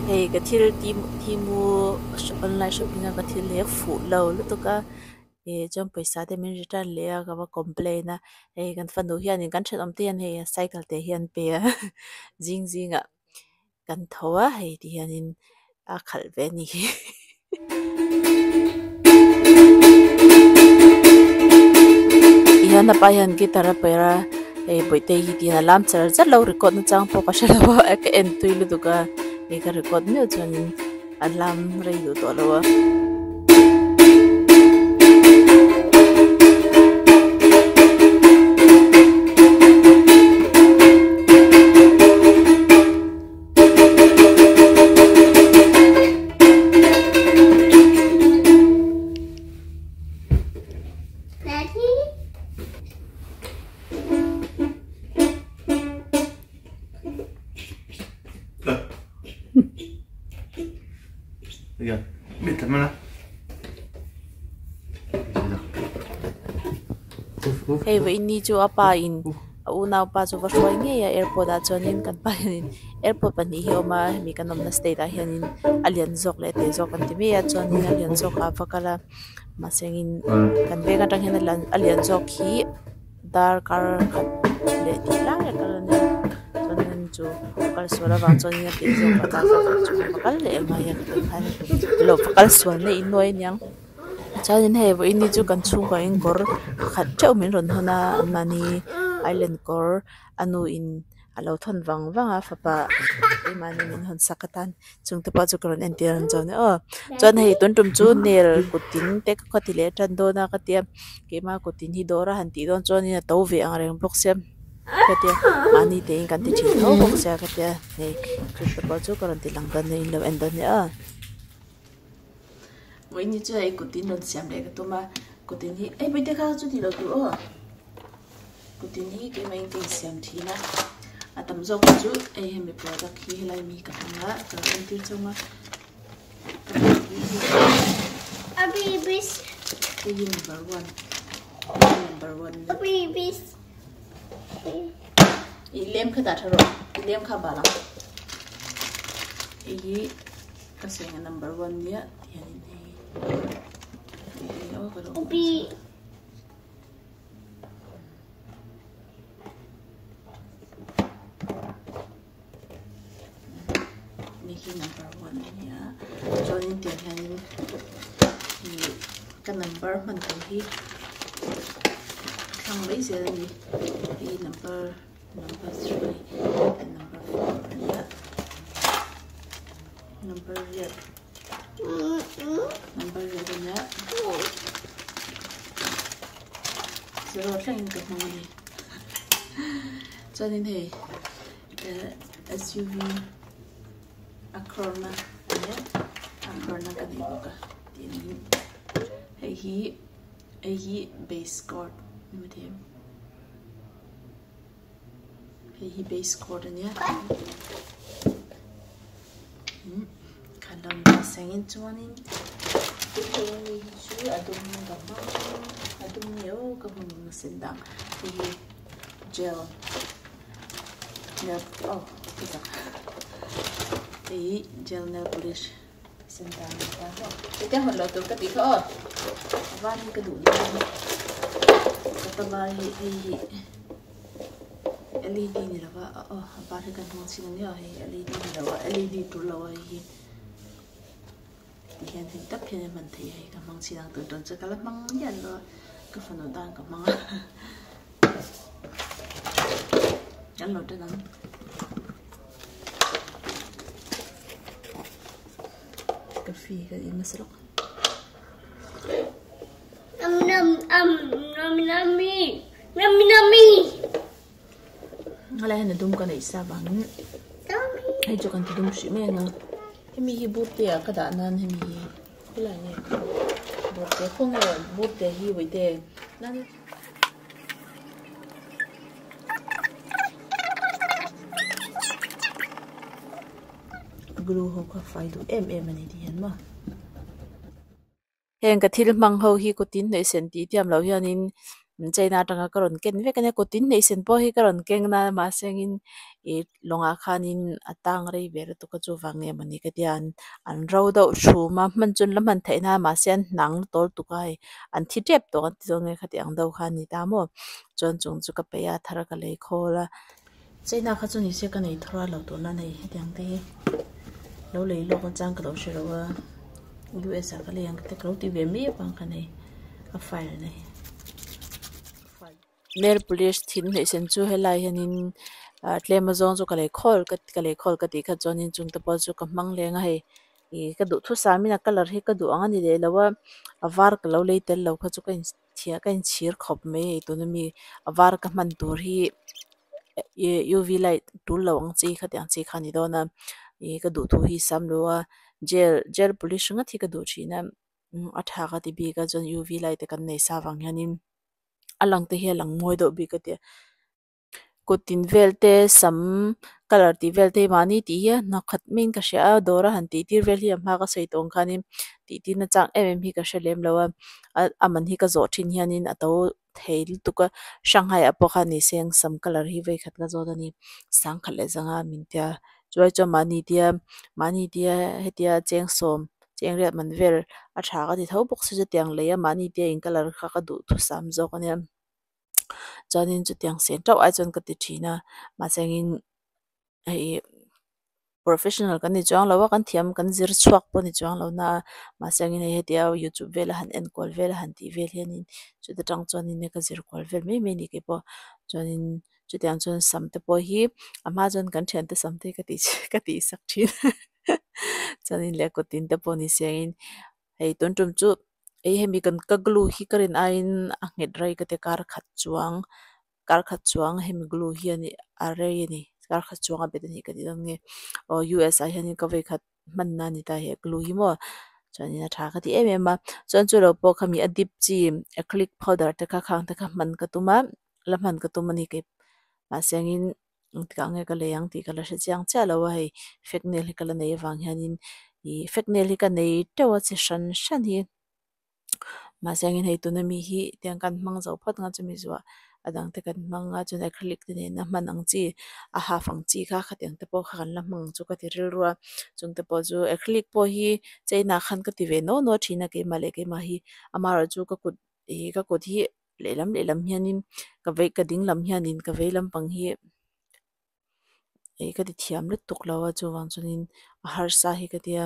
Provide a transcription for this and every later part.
Hei ka thil Temu online shopping a ka thil leh fuh lo lutuk a ih chuan pawisa te min return leh a ka va complain a hei kan fanu hianin kan thenawm te hian hei cycle te hi an pe a zing zingah kan tho a hei ti hianin a khalh ve a ni hi. Tihian a pa hian guitar a perh a hei bawihte hi tihian a lam char zet lo record nachang pawh ka hre lo a ka en tui lutuk a hei ka record meuh chuanin a lam rei duh tawh lo a. Hei vawiin chu a pa in a unaupa chu va hruai ngei a airport ah chuanin kan pa hianin airport pahnih hi a awm a hemi kan awmna state ah hianin a lian zawk leh a te zawk an ti mai a chuanin a lian zawk ah a va kal a mahse engin kan veng atang hian a lian zawk hi darkar khat leh tih lai a kal a nia chuanin chu kal sual avang chuanin a te zawk ah darkar khat chu va kal leh mai a tikhan lo va kal sual na innuai aniang. Chuanin hei vawiin ni chu kan chhungkaw in kawr khat theuh min rawn hawn a mahni island kawr a nu in a lo thawn vang vang a fapa keimahni min hawn sak atan chung te pawh chu ka rawn entir ang chuan aw chuan hei tun tum chu nail kut tin te ka ti leh tan dawn a ka tia keimah kut tin hi dawr a han tih dawn chuanin a to ve ang reng bawk sia ka tia mahni te in kan ti thin tho bawk sia ka tia hei chung te pawh chu ka rawn ti lang dawn a in lo en dawn nia aw. Vawiin chu hei kutin rawn siam leh ka tum a kutin hi ei puite kha chu tih loh tur aw kutin hi keimah in ka insiam thin a a tam zawk hi chu hei hemi product hi helai mi ka hmang a ka lo entir chauh a hei hi number one number one i lem kha dah tha rawh i lem kha bal ang hei hi. Ka sawi ang number one nia tihianin hei hei aw ka lo ni hi number one ania chuanin tiang hianin ih ka number hman tur hi thlang mai zel ani hei number Number 3 and number 4 ania number riat number riat ania zero thlengin ka hmang ani chuanin hei S_U_V a khawrna ania a khawrna ka nei bawk a tin hei hi hei hi base coat ni maithei em. Hei hi base coat a nia khan lo ni sengin chuanin hei hi chu a dum ka hmang a dum nge aw ka hmu a sen dang hei hi gel nail aw ka zak hei hi gel nail polish sen dang a ni ta maw hetiang hawn loh tur ka tih kha aw a var hi ka duh dawn ka ta var hi hei hi led ni lo va aw a var hi kan hmang chin ania hei led ni lo va led tur lo a hei hi ti hian hei tak hian a hman theih a hei ka hmang chin ang tun tun chu ka la hmang hian lo a ka fanu tan ka hmang a kan lo tan ang. Coffee kan in nasa lawk. Nam nam am nam nami nam nami. Helai hian a dum ka neih sa vangin hei chu kan ti dum hrih mai anga hemi hi bur te ah ka dah nan hemi hi helai nge bur te khawnge bur te hi uite nan. Glue ho kha fai duh em em a ni tih hian maw. Heng ka thil hmang ho hi kawtin hnawih sen tih tiam loh hianin. China atanga ka rawn ken vek a nia kut in hneih sen pawh hi ka rawn keng na mahse angin ih lawngah khanin a tang rei ve lutuk a chuvang nge mawni ka tia an an ro deuh thum a hman chu an la hman theih na mahse an hnang tawl tuk a hei an thi tep tawh ang ti dawn nge khati ang deuh kha a ni ta maw chuan chung chu ka peih a thar ka lei khawl a. China kha chu ni se ka nei thar a lo tuna nei hetiang te hi lo lei lawk atang ka lo hre lo a U_S ah ka lei ang te ka lo ti ve mai avang khan hei a file na hi nail polish thil hneih sen chu helai hianin ah tlem azawng chu ka lei khawl ka lei khawl ka tih kha chuanin chung te pawh chu ka hmang leng a hei ih ka duhthusam in a colour hi ka duh ang a ni leh lo a a var ka lo lei tel lo kha chu ka in thiah ka inchhir khawp mai hei tuna mi a var ka hman tur hi ih U V light tul lo ang chi khatiang chi kha a ni dawn a ih ka duh thu hi sam lo a gel gel polish ringawt hi ka duh thin a a tha ka ti bik a chuan U V light te kan nei sa vang hianin a lang te hi a lang mawi deuh bik a tia. Kut tin vel te sam colour tih vel te hi mahni tih hi a hnawkhat maiin ka hria a dawr a han tih tir vel hi a hma ka sawi tawh ang khanin tih tir na chang em em hi ka hre lem lo a a man hi ka zawh thin hianin a to thei lutuk a Shanghai ah pawh khan ni se ang sam colour hi vawikhat ka zawt a ni sangkhat leh zanga min tia chuai chuan mahni tia mahni tia hetia cheng sawm cheng riat man vel a tha ka ti tho bawk si chutiang lei a mahni tia in colour kha ka duh thusam zawk a nia. Chuanin chutiang sen teuh ai chuan ka ti thin a mahsengin hei professional kan ni chuang lo a kan thiam kan zir chhuak pawh a ni chuang lo na a mahsengin hei hetia youtube vela han en kual vel a han tih vel hianin chuta tang chuanin ka zir kual vel mai mai a ni keipawh chuanin chutiang chuan sam te pawh hi a hma chuan kan thiante sam te hi ka tih ka tih sak thin chuanin leh kut tin te pawh ni sengin hei tun tum chu. Hei hemi kan ka glue hi ka rin aiin a nghet rei ka ti kar khat chuang kar khat chuang hemi glue hi a ni a rei a ni kar khat chuang a bet a ni ka tih dawn nge aw U_S ah hianin ka vawikhat hmanna a ni ta he glue hi maw chuanin a tha ka ti em em a chuan chu lo pawh khami a dip chi acrylic powder te kha khang te kha hman ka tum a la hman ka tum a ni kei mahse angin engtikah nge ka lei ang tih ka la hre chiang chiah lo a hei fake nail hi ka la nei avang hianin ih fake nail hi ka nei teuh a chi hran hran hi mahse angin hei tuna mi hi tiang kan hmang zo phawt ang a chumi zuah a dang te kan hmang a chuan acrylic te nena hman ang chi a half ang chi kha khatiang te pawh kha kan la hmang ang chu ka ti rilru a chung te pawh chu acrylic pawh hi china khan ka ti ve naw naw thin a keimah leh keimah hi amaherawhchu ka kut ih ka kut hi. Lehlam lehlam hianin ka vei ka ding lam hianin ka vei lampang hi ih ka ti thiam lutuk lo a chuvang chuanin a harsa hi ka tia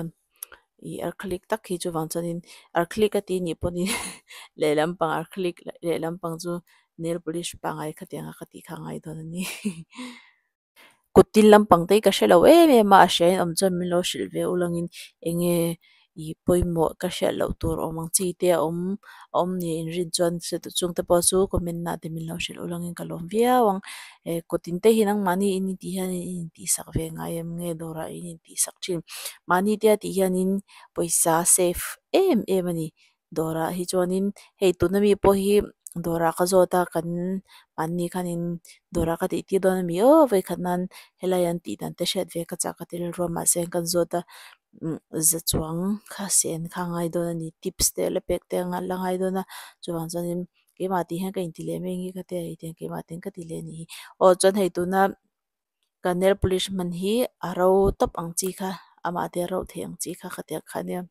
ih acrylic tak hi chuvang chuanin acrylic a tih nih pawhin lehlam pang acrylic lehlam pang chu nail polish pangngai khatiang a ka tih kha a ngai dawn a ni. Kut tin lampang te hi ka hre lo em em a a hria in awm chuan min lo hrilh ve ulangin eng nge ih pawimawh ka hriat loh tur awm ang chi te a awm a awm ni inrin chuan chung te pawh chu comment ah te min lo hrilh ulangin ka lawm viau ang eh kut tin te hi nangmahni in intih hian in intihsak ve ngai em nge dawrah in intihsak thin mahni te a tih hianin pawisa save em em a ni. Dawrah hi chuanin hei tuna mi pawh hi dawrah ka zawt a kan mahni khanin dawrah ka tih tir dawn a mi aw vawikhat nan helai an tih dan te hriat ve ka chak a ti rilru a mahse kan zawt a za chuang kha sen kha a ngai dawn a ni tips te la pek te a la ngai dawn a chuvang chuanin keimah tih hian ka inti leh mai ang ka tia hei tiang keimah ten ka ti leh a nih hi aw chuan hei tuna ka nail polish hman hi a ro tawp ang chi kha amah te a ro thei ang chi kha khatiang kha a nia.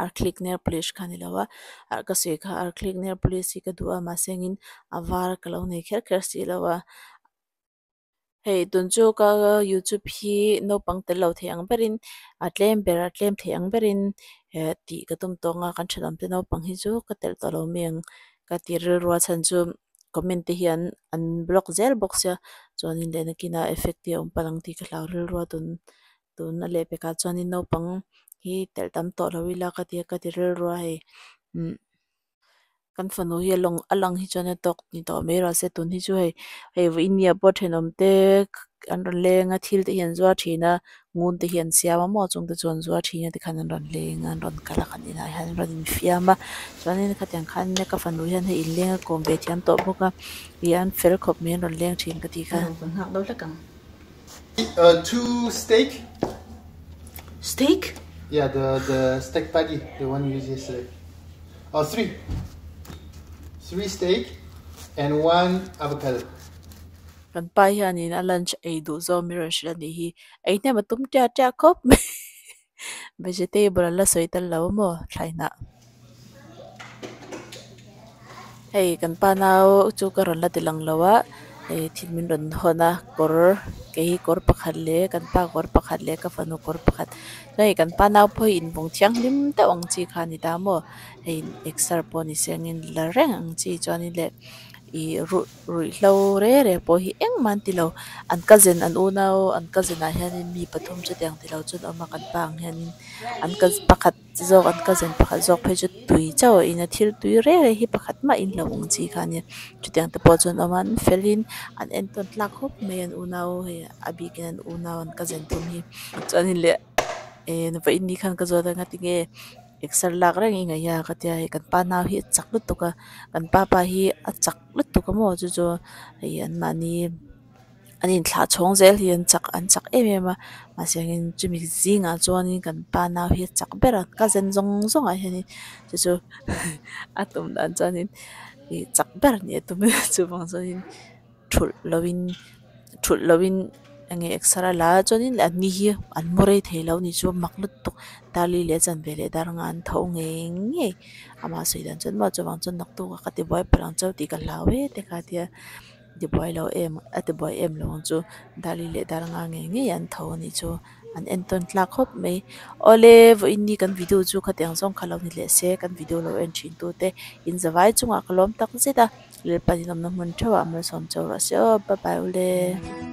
Acrylic nail polish kha a ni lo a ah ka sawi kha acrylic nail polish hi ka duh a mahse engin a var ka lo nei kher kher si lo a hei tun chu ka youtube hi naupang tel lo thei ang berin a tlem ber a tlem thei ang berin eh tih ka tum tawng a kan thenawm te naupang hi chu ka telh tawh lo mai ang ka ti rilru a chhan chu comment te hian an block zel bawk sia chuanin leh nakinah effect te a awm palh ang tih ka hlau rilru a tun. Tuna lehpekah chuanin naupang hi telh tam tawh lo ila ka ti a ka ti rilru a hei umm kan fanu hi a lawng a lang hi chuan a tawk ni tawh mai rawh se tun hi chu hei hei vawiin ni ah pawh thenawm te an rawn leng a thil te hi an zuar thin a ngun te hi an siam a maw chung te chu an zuar thin a tikhan an rawn leng a an rawn kal a kan inah hian an rawn infiam a chuanin khatiang khan ka fanu hian hei inleng a kawm ve thiam tawh bawk a ih an fel khawp mai an rawn leng thin ka tih kha. Two steak. Steak? Yeah, the the steak patty, the one you used yesterday. Oh, three. Three steak. and one avocado. Kan pa hianin a lunch ei duh zawm i rawn hrilh a nih hi. Ei hnem a tum ṭiah ṭiah khawp mai. Vegetable an la sawi tel lo maw thlai hnah. Hei kan pa nau chu ka rawn la ti lang lo a hei thil min rawn hawn a kawr kei hi kawr pakhat leh kan pa kawr pakhat leh ka fanu kawr pakhat chuan hei kan pa nau pawh hi invawng thianghlim deuh ang chi kha a ni ta maw hei exer pawh ni se angin la reng ang chi chuanin leh ih ruih ruihhlo re re pawh hi engmah an ti lo an cousin an unau an cousin ah hianin mi pathum chutiang tilo chu an awm a kan pa ang hianin an cousin pakhat zawk an cousin pakhat zawk phei chu tui chauh a in a thil tui reng reng hi pakhat mah in lo ang chi kha a nia chutiang te pawh chu an awm a an fel in an entawn tlak khawp mai an unau hei a bikin an unau an cousin thum hi chuanin leh eh vawiin ni khan ka zawt a ngatinge exer lak reng i ngaih a ka tia hei kan pa nau hi a chak lutuk a kan pa pa hi a chak lutuk a maw chu chu hei an mahni. An inthlah chhawng zel hi an chak an chak em em a mahse angin chumi zingah chuanin kan pa nau hi a chak ber a cousin zawng zawngah hianin chu chu a tum dan chuanin ih chak ber nih a tum a chuvang chuanin thulh lovin thulh lovin enge exer a la a chuanin an ni hi an mu rei thei lo a nih chu mak lutuk dar li leh a chanve leh dar anga an tho ngei ngei amah sawi dan chuan maw chuvang chuan naktuk ah ka tibuai palh ang chauh tih ka hlau e te kha a tia. Tibuai lo em a tibuai em lo ang chu Dali leh Darnga ngei ngei an tho a nih chu an entawn tlak khawp mai. Awle vawiin ni kan video chu khatiang zawng kha lo ni leh se kan video lo en thin tu te in zavai chungah ka lawm tak zet a Lalpan in awmna hmun theuhah malsawm chauh rawh se aw bye bye ule.